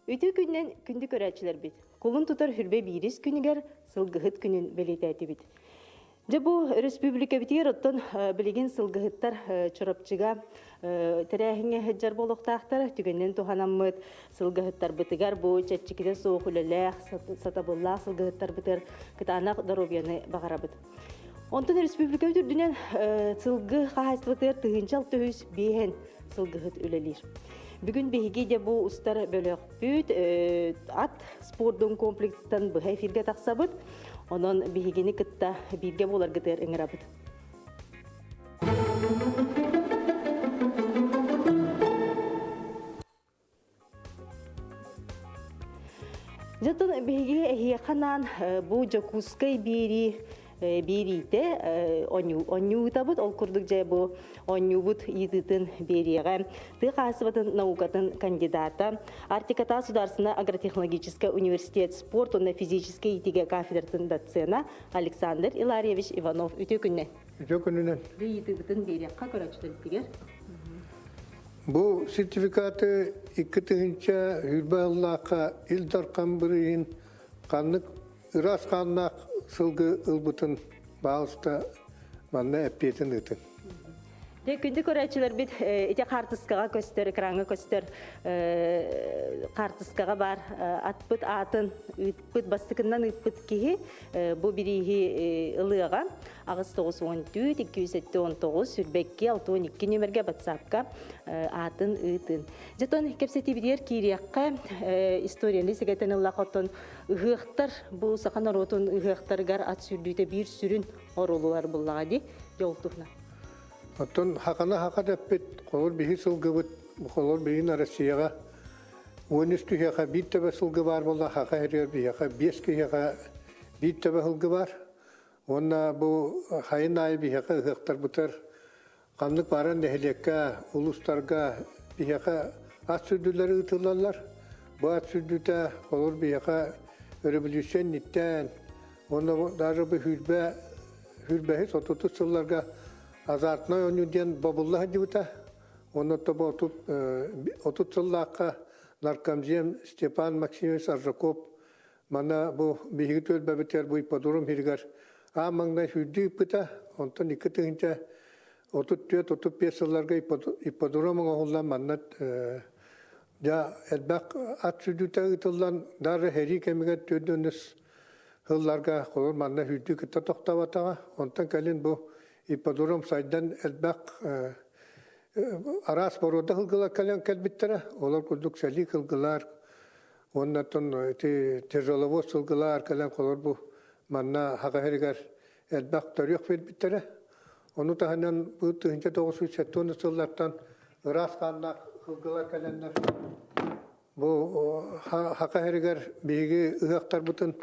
Үтүө күнүнэн күндү көрөөччүлэрбит! Кулун тутар хүрбэ биирис күнүгэр Сылгыһыт күнүн бэлиэтээтибит. Дьэ бу өрөспүүбүлүкэбитигэр оттон билигин сылгыһыттар Чурапчыга тэрээһиҥҥэ сылдьар буолуохтаахтар. Түгэнинэн туһанаммыт сылгыһыттарбытыгар бу чэпчэкитэ суох үлэлээх, сатабыллаах сылгыһыттарбытыгар кытаанах доруобуйаны баҕарабыт. Онтон өрөспүүбүлүкэбит үрдүнэн сылгы хаһаайыстыбатыгар 1065 сылгыһыт үлэлиир. Бүгүн биһиги дьэ бу устар бөлөхпүт ат спордун комплекстан быһа эфиргэ тахсабыт. Онон биһигини кытта бииргэ буоларгытыгар ыҥырабыт. Дьэ биһиги эһиэхэ анаан бу Дьокуускай биэрии биэриитэ оонньуутабыт. Ол курдук дьэ бу оонньуубут ыйытыытын биэриэҕэ тыа хаһаайыстыбатын наукатын кандидата, Арктиката Государственное агротехнологическай университет спорт уонна физическэй иитиигэ кафедратын доцена Александр Иларьевич Иванов. Үтүө күннэ. Үтүө күнүнэн. Ыйытыыбытын биэриэххэ көрөөччүлэрбитигэр. Бу сертификаты 2020 сыллаахха Ил Дархан бырыһын ханнык ыраас хааннаах сылгы ылбытын баалыста манна эппиэтин ыытын. Дьэ, күндү көрөөччүлэрбит, ити хаартыскаҕа көстөр, экраҥҥа көстөр хаартыскаҕа баар атпыт аатын ыыппыт, бастакыннан ыыппыт киһи бу бирииһи ылыаҕа. 894 279 22 62 нүөмэргэ WhatsApp-ка аатын ыытын. Дьэтон кэпсэтиибитигэр киириэххэ историяны сэгэтэн ыллах оттон ыһыахтар бу саха норуотун ыһыахтарыгар ат сүүрдүүтэ биир сүрүн оруолулар буллаҕа дии дьол туһунан. Оттон хакана хака дэппит, холор биһи сылгыбыт, холор биһин Россияҕа 13 киһиэхэ биир төбө сылгы баар буолла, хака хэригэр биһиэхэ 5 киһиэхэ биир төбө сылгы бар. Уонна бу хайын аайы биһиэхэ ыһыахтарбытыгар ханнык баран нэһилиэккэ, улуустарга биһиэхэ ат сүрдүүлэри ыытыллаллар. Бу ат сүрдүүтэ олор биһиэхэ өрөбүлүүссүйэ инниттэн уонна даже бу сүүрбэ сүүрбэһис отутус сылларга азартнай оонньуу диэн бобулла сылдьыбыта. Уонна тобо 30 сыллаахха наркомзем Степан Максимович Аржаков Манна бу биһиги түөлбэбитигэр бу ипподром иһигэр аан маҥнай сүүрдүү ыыппыта, онтон 2034-35 сылларга ипподром оҥоһуллан манна дьэ элбэх ат сүүрдүүтэ ыытыллан даже сэрии кэмигэр 4 сылларга холобур манна сүүрдүү кытта тохтооботоҕо. Онтон кэлин бу ипподром сайдан элбэх араас боруода сылгылар кэлэн кэлбиттэрэ. Олор курдук сэлии сылгылар, Уонна оттон ити тяжеловоз сылгылаар кэлэн холор бу манна Хаха сиригэр элбэх төрүөх биэрбиттэрэ. Ону таһынан бу 1970 сыллартан ыраас хааннаах сылгылар кэлэннэр бу Хаха сиригэр биһиги ыһыахтарбытын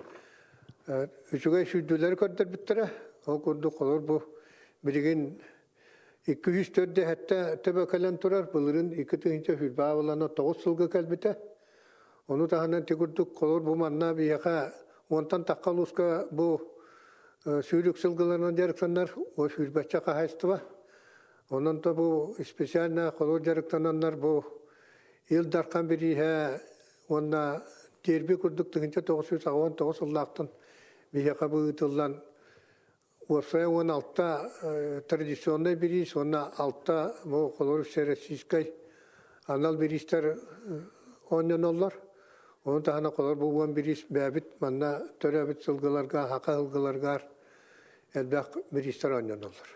үчүгэй сүүрдүүлэри көрдөрбүттэрэ. Ол курдук холор бу билигин 204 төбө кэлэн турар, былырыын 2020 аабылана 9 сылга кэлбитэ. Ону таһынан ити курдук холор бу манна биһиэхэ уонтан тахха улууска бу сүүрүк сылгыларынан дьарыктанар сүүрбэччэ хаһаайыстыба. Онон да бу специально холор дьарыктананнар бу Ил Дархан бирииһэ уонна Дерби курдук 1989 сыллаахтан биһиэхэ бу ыытыллан уопсайа 16 традиционнай бириис уонна алта бу холобур всероссийскай анал бириистэр оонньоноллор. Ону таһынан холобур бу уон бириис бэйэбит манна төрөөбүт сылгыларга, хака сылгыларыгар элбэх бириистэр оонньоноллор.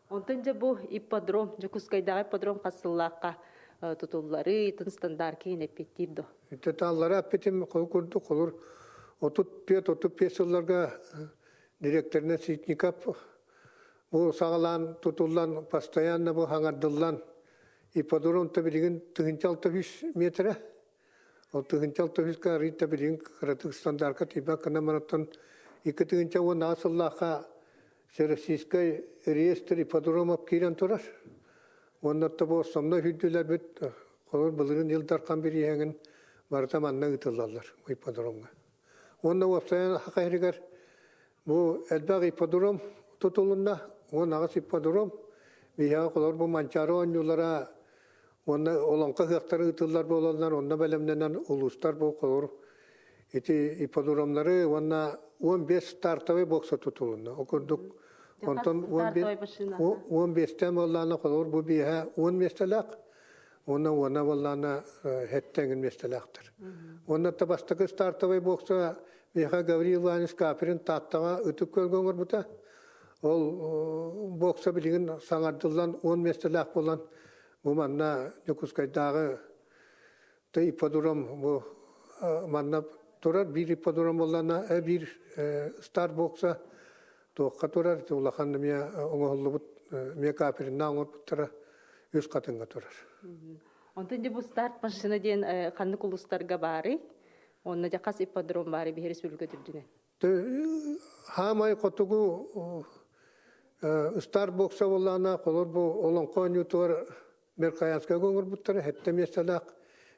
Онтон дьэ бу ипподром, Дьокуускайдааҕы ипподром хас сыллаахха тутулларый, итин стандарт киһин эппиэттиир дуо? Италлара эппитим ол курдук холур 34-35 сылларга директорынан Ситников бу саҕалаан тутуллан постоянно бу хаҥардыллан ипподром та билигин 1600 метрэ ол 1600 арыйта билигин кыратык стандарка тиийбэт гына бараттан 2010 сыллаахха Всероссийскай реестр ипподромов киирэн турар. Уонна бу основной үрдүлэрбит холор былырыын Ил Дархан бирииһэҥин барыта манна ыытыллаллар ипподромҥа. Уонна уопсайынан Саха сиригэр бу элбэх ипподром тутулунна, 18 ипподром. Биһиэхэ холор бу Манчаары оонньуулара Уонна олоҥхо ыһыахтара ыытыллар буолаллар, онно бэлэмнэнэн улуустар бу холобур ити ипподромнары уонна 15 стартовый бокса тутулунна. Ол курдук онтон 15-тэн буоллаана холобур бу биэһэ 10 миэстэлээх уонна уона буоллаана хэттэ миэстэлээхтэр. Уонна бастакы стартовый бокса биэхэ Гаврил Иванович Каприн Тааттаҕа Ытык Күөлгэ оҥорбута. Ол бокса билигин саҥардыллан 10 миэстэлээх буолан бу манна Дьокуускайдааҕы ипподром бу манна турар биир ипподром буоллаана биир стар бокса туохха турар улахан эмиэ оҥоһуллубут эмиэ каперинна оҥорбуттара үс хатыҥҥа турар. Онтон дьэ бу старт машина диэн ханнык улуустарга баарый? Онно дьэ хас ипподром баарый биһи республика үрдүнэн? Хаамай хотугу Стар бокса буоллаҕына, холор бу олоҥхо оонньуутугар Верхоянскайга оҥорбуттара сэттэ миэстэлээх,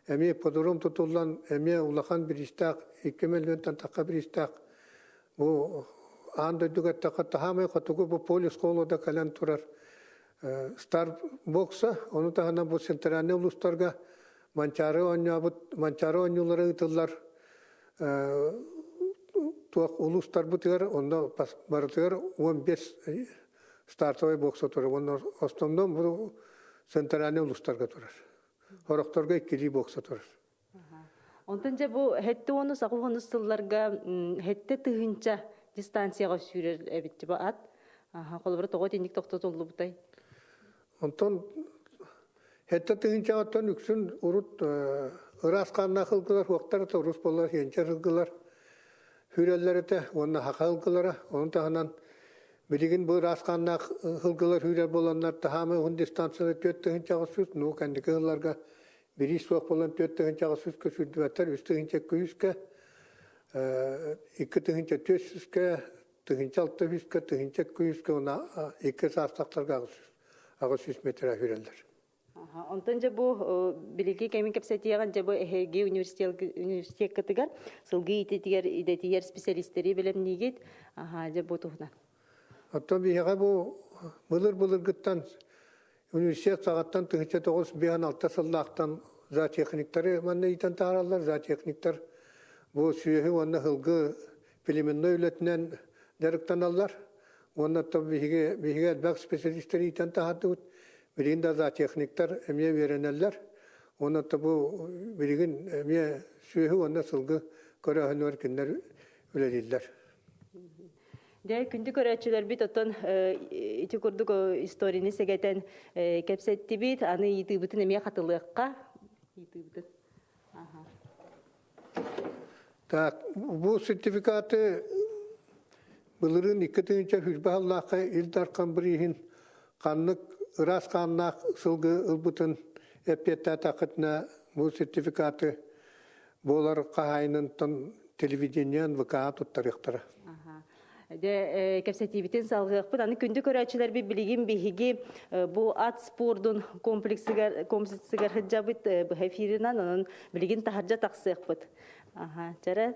эмиэ ипподром тутуллан, эмиэ улахан бириистээх, 2 миллионтан тахха бириистээх. Бу аан дойдуга эттэххэ, таһаамай хотугу бу полюс холода кэлэн турар Стар бокса, ону таһынан бу центральнай улуустарга Манчаары оонньообут, Манчаары оонньуулара ыытыллар туох улуустарбытыгар онно барытыгар 15 стартовай бокса турар уонна основном бу центральный улуустарга турар. Хорохторго иккилии бокса турар. Онтон дьэ бу хэтте уону саҕу сылларга хэтте тыһынча дистанцияҕа сүүрэр эбит бу ат. Холобура тоҕо итинник тохтотуллубутай? Онтон Сэттэ тыһыынчаҕыттан үксүн урут ыраас хааннаах ылгылар уохтар этэ, урус буоллар сиэнчэр ылгылар үүрэллэр этэ уонна саха ылгылара. Ону таһынан билигин бу ыраас хааннаах ылгылар үүрэр буоланнар таһаамай уһун дистанцияны 4800, ну кэнники ылларга бириис суох буолан 4800-кэ сүүрдүбэттэр, 3200-кэ, 2400-кэ, 1600-кэ, 1200-кэ уонна икки саастаахтарга 800 метр үүрэллэр. Онтон дьэ бу билиги кэмин кэпсэтиэҕин дьэ бу эһиги университеккытыгар сылгы иититигэр идэтигэр специалистэри бэлэмниигит. Аха дьэ бу туһунан. Оттон биһиэхэ бу былыр-былыргыттан университет саҕаттан 1956 сыллаахтан зоотехниктары манна иитэн таһаараллар. Зоотехниктар бу сүөһү уонна сылгы племенной үлэтинэн дьарыктаналлар. Уонна биһиги биһиги элбэх специалистары иитэн таһаардыбыт. Билигин да зоотехниктар эмиэ үөрэнэллэр. Уонна бу билигин эмиэ сүөһү уонна сылгы көрөөһүнүгэр кинилэр үлэлииллэр. Дьэ, күндү көрөөччүлэрбит оттон ити курдук историяны сэгэтэн кэпсэттибит. Аны ыйытыыбытын эмиэ хатылыахха. Ыйытыыбытын. Так, бу сертификаты былырыын 2020 сыллаахха Ил Дархан бирииһин ханнык ыраас хааннаах сылгы ылбытын эппиэттээтэххитинэ бу сертификаты буолар хаһаайынынтан телевидениен ВК туттарыахтара. Дьэ, кэпсэтиибитин салгыахпыт. Аны күндү көрөөччүлэрбит билигин биһиги бу ат спордун комплексыгар комплексыгар сылдьабыт быһа эфиринэн, онон билигин таһырдьа тахсыахпыт. Аха, чэрэ.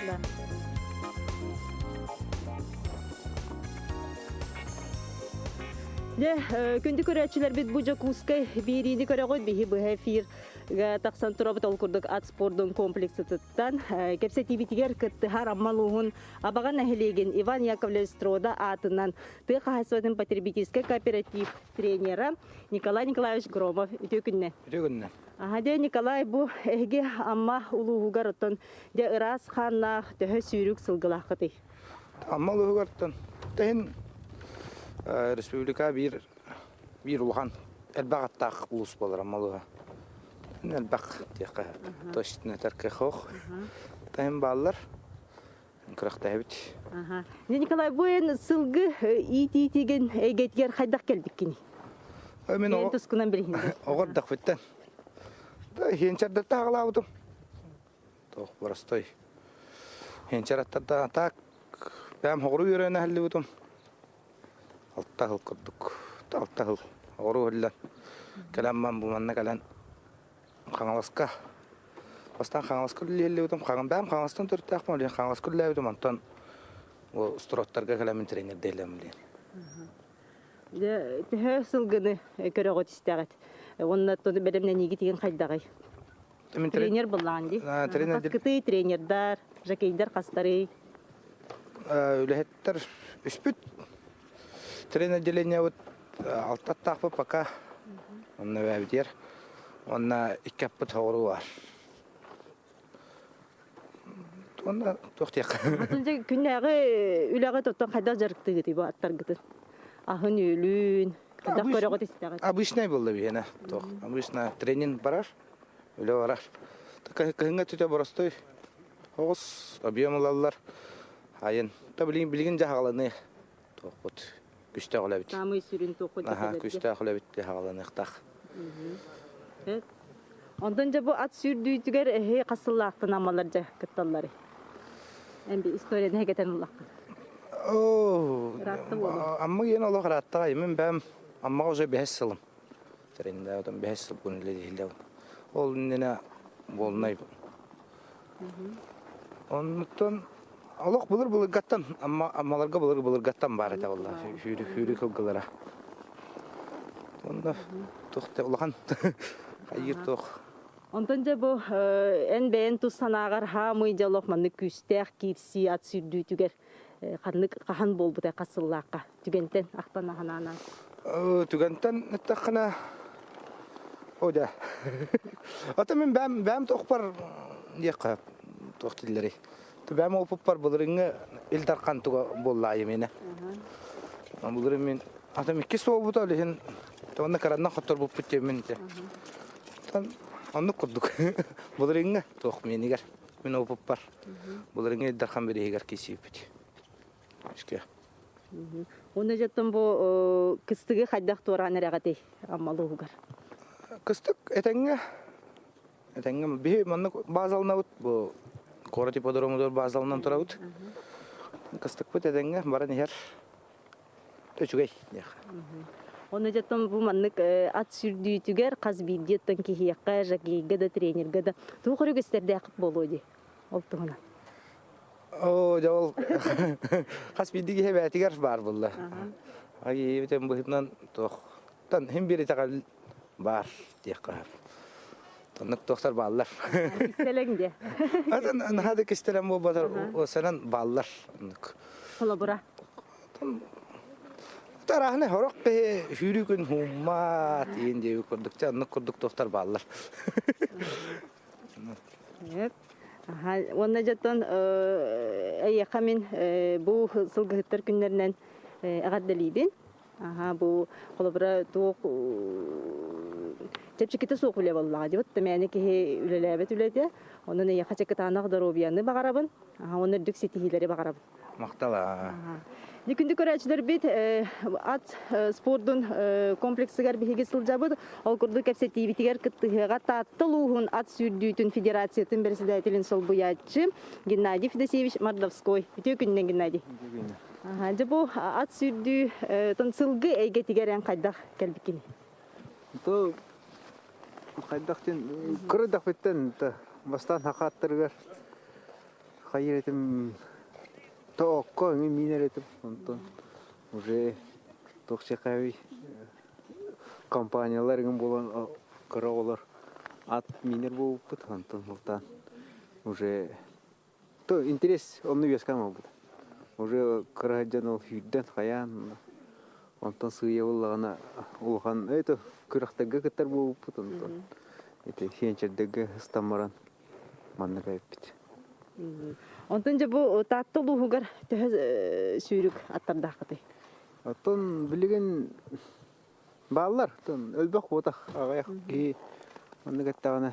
Да. Дьэ, күндү көрөөччүлэрбит, бу Дьокуускай биэриини көрөҕүт, биһи быһа эфиргэ тахсан турабыт, ол курдук ат спордун комплексытыттан кэпсэтиибитигэр кыттыһар Амма улууһун Абаҕа нэһилиэгин Иван Яковлевич Строда аатынан тыа хаһаайыстыбатын потребительскай кооператив тренера Николай Николаевич Громов. Үтүө күннэ. Үтүө күннэ. Аха, дьэ, Николай, бу эһиги Амма улууһугар оттон дьэ ыраас хааннаах төһө сүүрүк сылгылааххытый? Амма улууһугартан тэһин республика биир биир улахан элбэх аттаах улуус буолар Амма улууһа. Элбэх диэххэ точно этэр хох. Тэһин бааллар. Күрэхтэһэбит. Николай, бу эн сылгы иитиитигин эйгэтигэр хайдах кэлбиккиний? Мен тускунан билиһин. Оҕор дахпыттан. Хиэнчэрдэртэ хаҕалаабытым. Тоох простой. Хиэнчэр аттарда так бэм хоҕуру үөрэнэ халлыбытым. 6 сыл курдук. 6 сыл оҕуру хыллан. Кэлэн бу манна кэлэн Хаҥаласка. Бастаан Хаҥаласка үлэлиэбитим. Бэм Хаҥаластан төрүттээхпин, ол Хаҥаласка үлэлээбитим. Онтон Строттарга кэлэммин тренердейлем диэн. Төһө сылгыны көрөҕүт истэҕит? Уонна бэлэмнэнииги тиген хайдаҕый? Тренер буллаан ди. Хаскытый тренердар, жокейдар хастарый? Үлэһиттэр үспүт. Тренер отделение вот алтаттаахпыт пока. Онно бэбитиэр. Онно икки аппыт хоҕуру бар. Онно туох диэх. Атынжа күннээҕи үлэҕэ тоттон хайдах дьарыктыгытый бу аттаргытын? Аһын үөлүн, хайдах көрөҕүт истэҕит? Обычный было биһиэнэ. Туох. Обычно тренинг барар, үлэ барар. Кыһыҥҥа түтэ боростой оҕус объем ылаллар. Айын. Та билигин билигин дьаһаҕаланыы туохпут күстээх үлэбит. Самый сүрүн туохпут. Аха, күстээх үлэбит дьаһаҕаланыахтаах. Онтон дьэ бу ат сүүрдүүтүгэр эһи хас сыллаахтан аммалар дьэ кытталлары? Эн би историяны хэгэтэн ыллаххын. Оо, Амма иэн олох ырааттаҕай. Мин бэм Аммаҕа уже бэһис сылым. Тренинде отон бэһис сыл күн үлэлиһиллэбин. Ол иннинэ буолнай. Оннуттан олох былыр былыргаттан Амма Аммаларга былыр былыргаттан баар этэ буолла. Сүүрүк сүүрүк сылгылара. Онно туох улахан хайыр туох. Онтон дьэ бу эн бэйэн тус санааҕар хаамый дьэ олох маннык күүстээх киирсии ат сүүрдүүтүгэр ханнык хаһан буолбута, хас сыллаахха түгэнтэн ахтан аһанаанаа? Түгэнтэн эттэххинэ, о дьэ. Ата мин бэм бэм туохпар диэххэ туох тиллэрий. Бэм опуппар былырыҥҥы Ил Дархан туга буоллаайым ини. Былырын мин атым иккис буолбута, ол иһин онно кыраннан хотторбуппут диэммин ити. Оннук курдук. Былырыҥҥы туох минигэр мин опуппар былырыҥҥы Ил Дархан бириһигэр кисииппит. Иске. Уонна дьэттэн бу кыстыгы хайдах туораан эрэҕитий Амма улууһугар? Кыстык этэҥҥэ. Этэҥҥэ биһи маннык баазаланабыт, бу куорат ипподромугар баазаланан турабыт. Кыстыкпыт этэҥҥэ баран иһэр. Үчүгэй диэх. Онно дьэттэн бу маннык ат сүүрдүүтүгэр хас биирдиэттэн киһиэхэ, жокейга да, тренергэ да туох өрүгүстэрдээх буолуо дии ол туһунан? Оо, дьэ ол хас биирдии киһи бэйэтигэр баар буолла. Айыы быһыытынан туох тан хим биир итэҕэл баар диэххэ Оннук туохтар бааллар. Кистэлэҥ диэ. Атын наһаа да кистэлэҥ буолбатар, санан бааллар. Оннук. Холобура. Тарааһына хорох киһи сүүрүү күн хууммат иин диэби курдук, оннук курдук туохтар бааллар. Уонна дьоттон эйиэхэ мин бу сылгыһыттар күннэринэн эҕэрдэлиибин. Аха, бу холобура туох чэпчэкитэ суох үлэ буоллаҕа дии. Мээнэ киһи үлэлээбэт үлэтэ. Онон эйиэхэ чакытаанах доруобуйаны баҕарабын. Аха, уонна үрдүк ситиһиилэри баҕарабын. Махтала. Күндү көрөөччүлэрбит, ат спордун комплексыгар биһиги сылдьабыт. Ол курдук кэпсэтиибитигэр кыттыһыаҕа Таатта улууһун ат сүүрдүүтүн федерациятын председателин солбуйааччы Геннадий Федосеевич Мордовской. Үтүө күнүнэн, Геннадий. Дьэ бу ат сүүрдүү тон сылгы эйгэтигэр эн хайдах кэлбиккини? То хайдах диэн кырдахпыттан бастаан хахааттарыгар хайыр этим, то окко миинер этим, онтон уже Туох чекави компаниялар игин буолан кыра оҕолор ат минер буолбуппут онтон сылтаан уже то интерес онну үөскээн буолбута. Уже кыра сылдьан ол сүүрдэн хайаан онтон сыыйа буллаҕына улахан это күрэхтэргэ кыттар буолбуппут онтон ити сиэнчэрдэргэ ыстан баран манна кэлбит. Онтон дьэ бу Таатта улууһугар төһө сүүрүк аттардааххытый? Оттон билигин бааллар. Оттон өлбөх буотах аҕыйах киһи маннык эттэҕинэ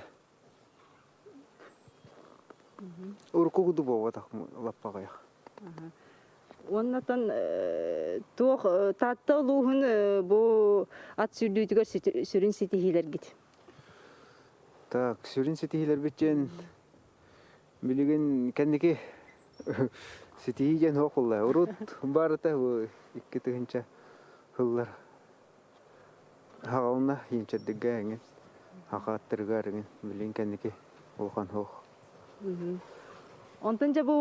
урукку курдук буолбатах лаппа аҕыйах. Уоннатан туох Таатта улууһун бу ат сүүрдүүтүгэр сүрүн ситиһиилэргит? Так, сүрүн ситиһиилэрбит диэн билигин кэнники ситиһии диэн суох буолла. Урут барыта бу 2000 сыллар хаҕалына иинчэрдигэ эҥин, хахааттарыгар эҥин билигин кэнники улахан суох. Онтон дьэ бу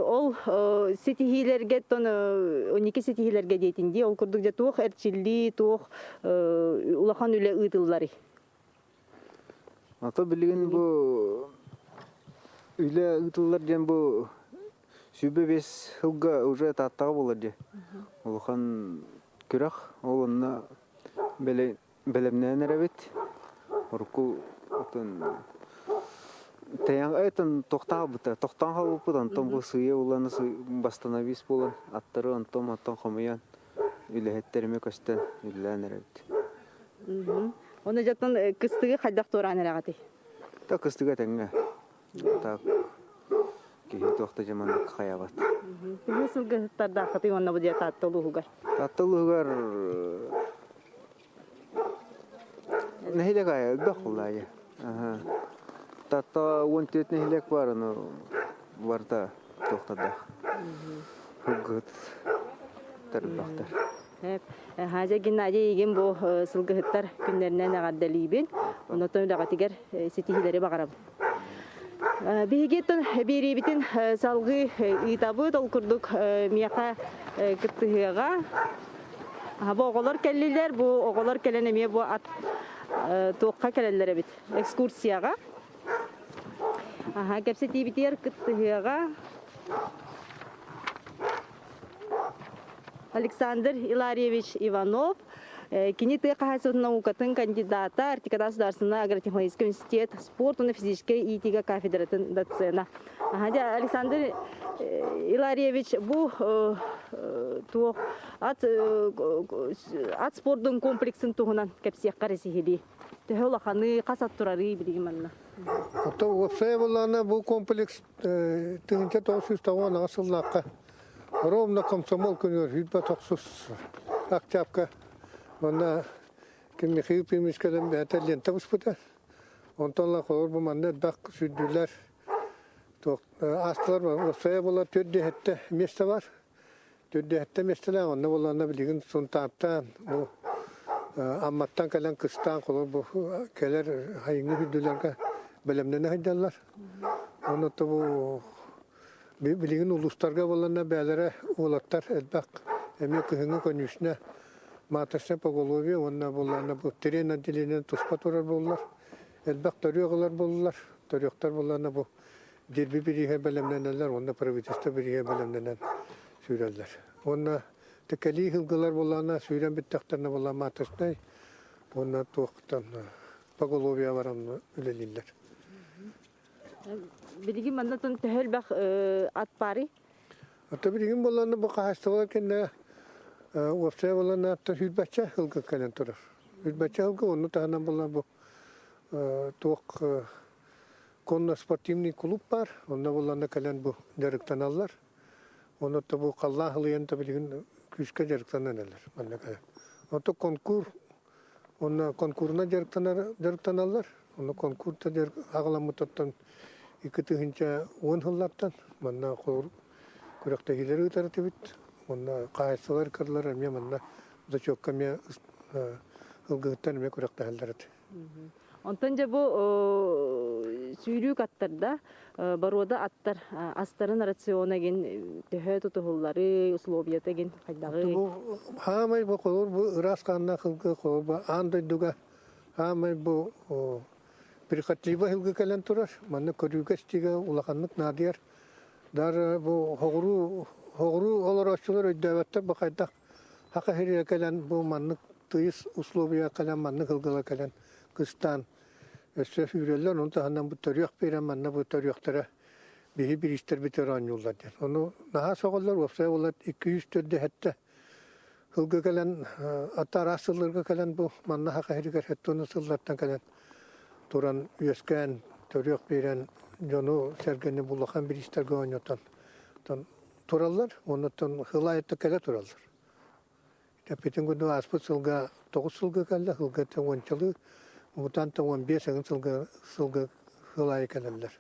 ол ситиһиилэргэ тон 12 ситиһиилэргэ диэтин дии ол курдук дьэ туох эрчиллии, туох улахан үлэ ыытылларый? Ото билигин бу үлэ ыытыллар диэн бу 25 сылга уже Тааттаҕа буолар дии. Улахан күрэх ол онно бэлэмнээн эрэбит. Урукку отон тэйэн этон тохтообута тохтоон хаалбыппыт онтон бу сыыйа уланы восстановись буолан аттары онтон оттон хомуйан үлэһиттэримэ көстөн үлэлээн эрэбит. Оны дьоттон кыстыгы хайдах туораан эрэҕитий? Та кыстыга тэҥҥэ. Так киһи туох да дьаманнык хайабат. Төһө сылгыһыттардааххытый уонна бу дьэ Таатта улууһугар? Таатта улууһугар нэһилиэк аайы элбэх буллаайы. Таатта 14 нэһилиэк бар, ону барыта туохтардаах. Сылгыһыт тарбахтар. Хаадьа Геннадий игин бу сылгыһыттар күннэринэн эҕэрдэлиибин. Онотон үлэҕитигэр ситиһиилэри баҕарабын. Биһиги биэриибитин салгыы ыытабыт. Ол курдук миэхэ кыттыһыаҕа. Бу оҕолор кэллилэр. Бу оҕолор кэлэн эмиэ бу ат туохха кэлэллэр эбит? Экскурсияҕа. Кэпсэтиибитигэр кыттыһыаҕа. Александр Иларьевич Иванов, кини тыа хаһаайыстыбатын наукатын кандидата, Арктикада государственный агротехнологический университет спорт уонна физическэй иитиигэ кафедратын доцена. Александр Иларьевич бу туох ат ат спордун комплексын туһунан кэпсиэххэ эрэ сиһилии. Төһө улаханы, хас ат турарый билигин манна? Оттон уопсайа буоллаҕына бу комплекс 1998 сыллаахха ровно комсомол күнүгэр 190 октябка манна ким Михаил Пимович кэлэн бэйэтэ лента буспута. Онтон ыла холобур бу манна элбэх сүүрдүүлэр аастылар уопсайа буолар 47 место бар. 47 миэстэлээх онно буоллаҕына билигин Сунтаартан бу Амматтан кэлэн кыстаан холобур бу кэлэр сайыҥҥы үрдүлэргэ бэлэмнэнэ сылдьаллар. Онно бу билигин улуустарга буоллаҕына бэйэлэрэ уолаттар элбэх эмиэ кыһыҥҥы конюшня маточное поголовье уонна буоллаҕына бу трен отделение туспа турар буоллар элбэх төрүөх ылар буоллулар төрүөхтэр буоллаҕына бу дерби бирииһэ бэлэмнэнэллэр уонна правительство бирииһэ бэлэмнэнэн сүүрэллэр. Уонна текелии сылгылар буоллаҕына сүүрэн бүттэхтэринэ буолла маточнай уонна туохтан поголовье баран үлэлииллэр. Билигин манна төһө элбэх ат баарый? Ата билигин буоллаҕына бу хаһаайыстыбалар кэннэ уопсайа буоллаҕына аттан сүүрбэччэ сылгы кэлэн турар. Сүүрбэччэ сылгы онну таһынан буолла бу туох конно-спортивный клуб баар, онно буоллаҕына кэлэн бу дьарыктаналлар. Онно бу халлаан халыйан да билигин күүскэ дьарыктанан эрэллэр манна кэлэн. Онто конкур, онно конкурунан дьарыктанар дьарыктаналлар. Онно конкурта аҕаламмытыттан 2010 сыллартан манна күрэхтэһиилэри ыытар этибит. Онно хаһаайыстыбалар кырлар эмиэ манна зачетка эмиэ ылгыһыттан эмиэ күрэхтэһэллэр этэ. Онтон дьэ бу сүүрүүк аттарда боруода аттар астарын рациона гин төһө тутуһуллары, условията гин хайдаҕый? Бу хаамай бу холор бу ыраас хааннаах ылгы холор бу аан дойдуга хаамай бу прихотливо ылгы кэлэн турар. Манна көрүүгэ-истиигэ улаханнык наадыйар. Даже бу хоҕуруу хоҕуруу олорооччулар өйдөөбөттөр бу хайдах хака сиригэр кэлэн бу маннык тыйыс условия кэлэн маннык ылгыла кэлэн кыстаан өссө сүүрэллэр, ону таһынан бу төрүөх биэрэн манна бу төрүөхтэрэ биһи бириистэрбитигэр оонньууллар диэн. Ону наһаа соҕоллор, уопсайа буолар 247 сылга кэлэн, ата араас сылларга кэлэн бу манна хака сиригэр 70 сыллартан кэлэн туран үөскээн, төрүөх биэрэн дьону сэргэни улахан бириистэргэ оонньотон тураллар, оннуттан сыл аайыттан кэлэ тураллар. Эппитин курдук ааспыт сылга 9 сылга кэллэ, сылга уончалыы, мутантан 15 эҥин сылга сылга сыл аайы кэлэллэр.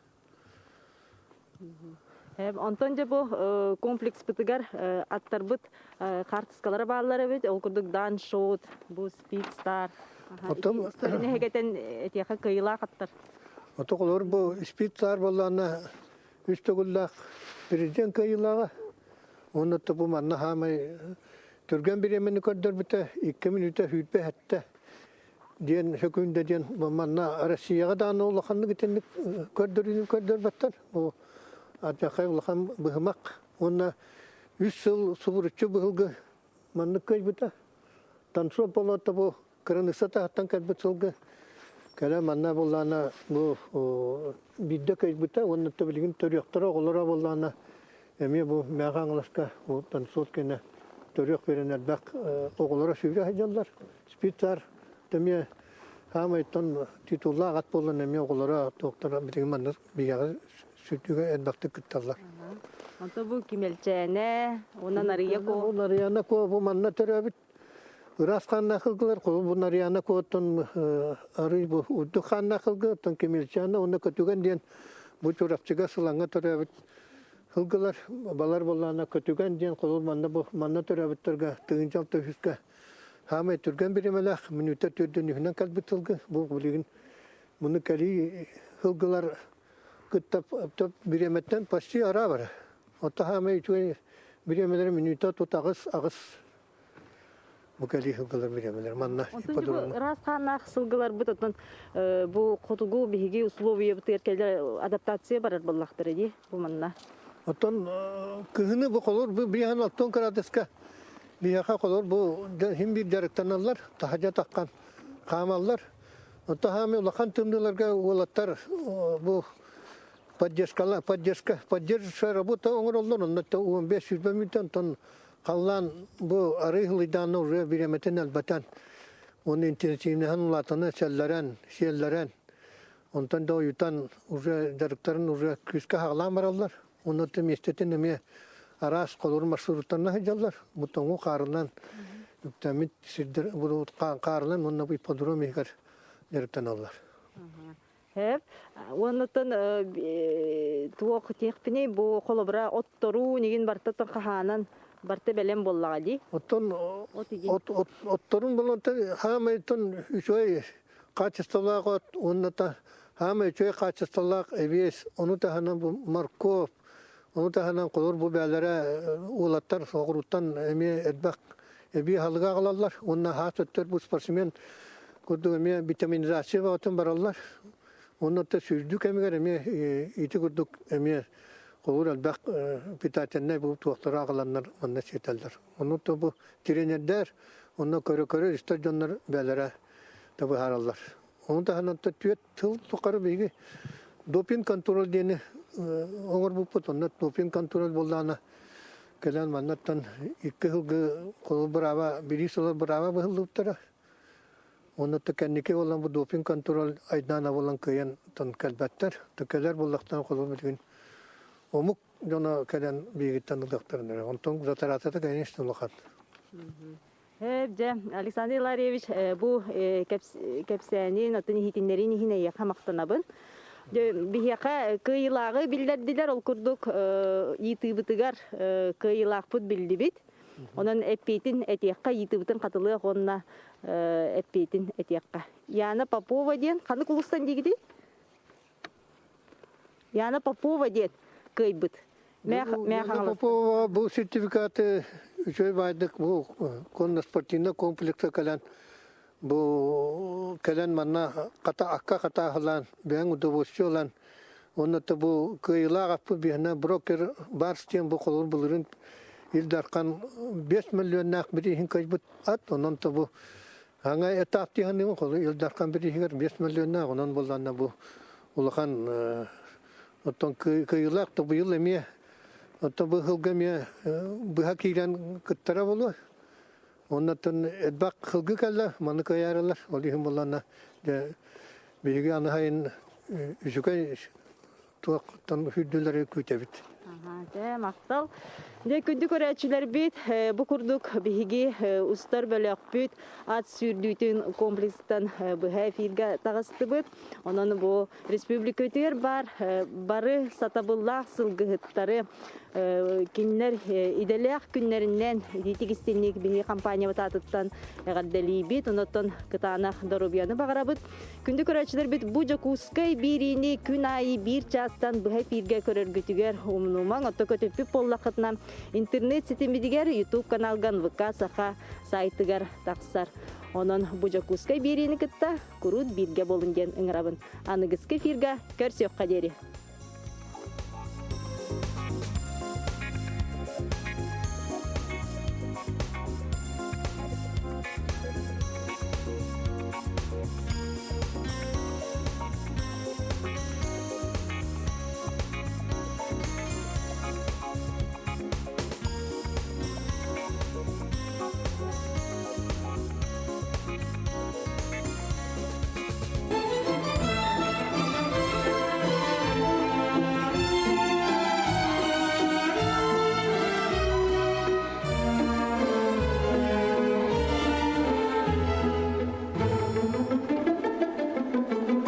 Онтон дьэ бу комплекспытыгар аттарбыт хаартыскалара бааллар эбит. Ол курдук Дан Шоут, бу Speed Star. Оттон Нэһигэтэн этиэхэ кыйылаах аттар. Ото олор бу Speed Star боллаана үс төгүллээх президент кыайыылааҕа. Уонна бу манна хаамай түргэн бириэмэни көрдөрбүтэ 2 мүнүүтэ 27 диэн сөкүүндэ диэн манна Россияҕа даҕаны улаханнык итинник көрдөрүүнү көрдөрбөттөр. Бу алдьархай улахан быһымах уонна үс сыл субуруччу быһылгы маннык кыайбыта. Танцор болота бу кыраныысса таһыттан кэлбит сылгы кэлэ манна буллаана бу биирдэ кыайбыта уонна билигин төрүөхтэрэ оҕолоро буоллаана эмиэ бу Мэҕэ Хаҥаласка бу танцор кэнэ төрүөх биэрэн элбэх оҕолоро сүүрэ сылдьаллар. Спицар эмиэ хаамайтан титуллаах ат буолан эмиэ оҕолоро туохтара билигин манна биһиэхэ сүрдүгэ элбэхтик кытталлар. Онто бу Кимэлчээнэ, уонна Нарыйа Куо. Нарыйана Куо бу манна төрөөбүт ыраас хааннаах ылгылар, бу Нарыйана Куоттан арый бу үрдүк хааннаах ылгы, оттон Кимэлчээнэ уонна Көтүгэн диэн бу Чурапчыга Сылаҥҥа төрөөбүт ылгылар балар буоллаана Көтүгэн диэн холобур манна бу манна төрөөбүттэргэ тыһыынча алта үһүскэ хаамай түргэн бириэмэлээх мүнүүтэ төрдүн үһүнэн кэлбит сылгы бу билигин муну кэлии сылгылар кытта бириэмэттэн почти араа бара. Отто хаамай үчүгэй бириэмэлэрэ мүнүүтэ тут аҕыс аҕыс бу кэлии сылгылар бириэмэлэр манна ипподромҥа. Ыраас хааннаах сылгыларбыт оттон бу хотугу биһиги условиябытыгар кэлэр адаптация барар буоллахтара дии бу манна. Оттон кыһыны бу холор бу биһан оттон кыратыска биһиэхэ холор бу хим биир дьарыктаналлар таһадьа таххан хаамаллар. Оттон хаамы улахан тымныыларга уолаттар бу поддержкала поддержка поддерживающая работа оҥороллор онно 15-20 мүнтэн онтон халлаан бу арыы хылыйдаанна уже бириэмэтин элбэтэн уонна интенсивнэһэн улаатана сэллэрэн сиэллэрэн онтон да уйутан уже дьарыктарын уже күүскэ хаҕалаан бараллар онно миэстэтин эмиэ араас холур маршруттарынан сылдьаллар бу тоҥу хаарынан үктэммит сирдэр хаарынан уонна ипподром иһигэр дьарыктаналлар. Хэп. Уоннаттан туох тиэхпиний бу холобура отторуу нигин барта хаһаанан барта бэлэм буоллаҕа дии. Оттон отторун булан хаамайтон үчүгэй хаачыстыбалаах от уонна та хаамай үчүгэй хаачыстыбалаах эбиэс ону таһынан бу морковь ону таһынан холор бу бээлэрэ уолаттар соҕурууттан эмиэ элбэх эбии аһылыгы аҕалаллар уонна хаас өттөр бу спортсмен курдук эмиэ витаминизация бөҕөтүн бараллар уонна сүүрдүү кэмигэр эмиэ ити курдук эмиэ холур элбэх питательнай бу туохтары аҕаланнар манна сиэтэллэр. Ону то бу тренердэр онно көрө-көрө истэр дьоннор бээлэрэ да быһаараллар. Ону таһынан түөрт сыл тухары биһиги допинг контроль диэни оҥорбуппут. Онно допинг контроль буоллаҕына кэлэн маннаттан икки сылгы холобур бырааба биир сыл бырааба быһыллыбыттара. Онно кэнники буолан бу допинг контроль айдаана буолан кыайан тон кэлбэттэр. Кэлэр буоллахтан холобур билигин омук дьоно кэлэн биһигиттэн ылыахтарын эрэ. Онтон затаратата, конечно, улахан. Дьэ, Александр Иларьевич, бу кэпсээнин, атын иһитиннэрин иһин эйиэхэ махтанабын. Биһиэхэ кыайыылааҕы биллэрдилэр, ол курдук иитыыбытыгар кыайыылаахпыт биллибит. Онон эппиэтин этиэххэ, ыйытыыбытын хатылыах уонна эппиэтин этиэххэ. Яна Попова диэн ханнык улуустан диигитий? Яна Попова диэн кыайбыт. Яна Попова бу сертификаты үчүгэй баайдык бу конно-спортивный комплекска кэлэн бу кэлэн манна хата акка хатааһылаан бэйэҥ удовольствие ылан уонна бу кыайыылаах аппыт биһиэнэ брокер Барс диэн бу холобур былырыын Ил Дархан 5 миллионнаах бирииһин кыайбыт ат онон то бу Аңа этап диһаныгын холу Ил Дархан бирииһигэр 5 миллионнаах онон булланна бу улахан оттон кыайыылаах то быйыл эмиэ оттон бу сылга эмиэ быһа киирэн кыттара болуо. Оннуттан элбэх сылгы кэллэ, маны кыайарылар. Ол иһин булланна биһиги аны сайын үчүгэй туохтан үрдүлэри күүтэбит. Дьэ, махтал. Дьэ, күндү көрөөччүлэрбит, бу курдук биһиги устар бөлөхпүт ат сүүрдүүтүн комплекстан быһа эфиргэ таҕыстыбыт. Онон бу республикатыгар бар бары сатабыллаах сылгыһыттары кинилэр идэлээх күннэринэн итиитик истинник биһиги компаниябыт аатыттан эҕэрдэлиибит. Онон кытаанах доруобуйаны баҕарабыт. Күндү көрөөччүлэрбит бу Дьокуускай биэриини күн аайы биир чаастан быһа эфиргэ көрөргүтүгэр умнумаҥ. Отто көтүппүт буоллаххытына интернет ситимигэр YouTube каналга НВК Саха сайтыгар тахсар. Онон бу Дьокуускай биэриини кытта куруут бииргэ буолун диэн ыҥырабын. Аныгыскы эфиргэ көрсүөххэ диэри.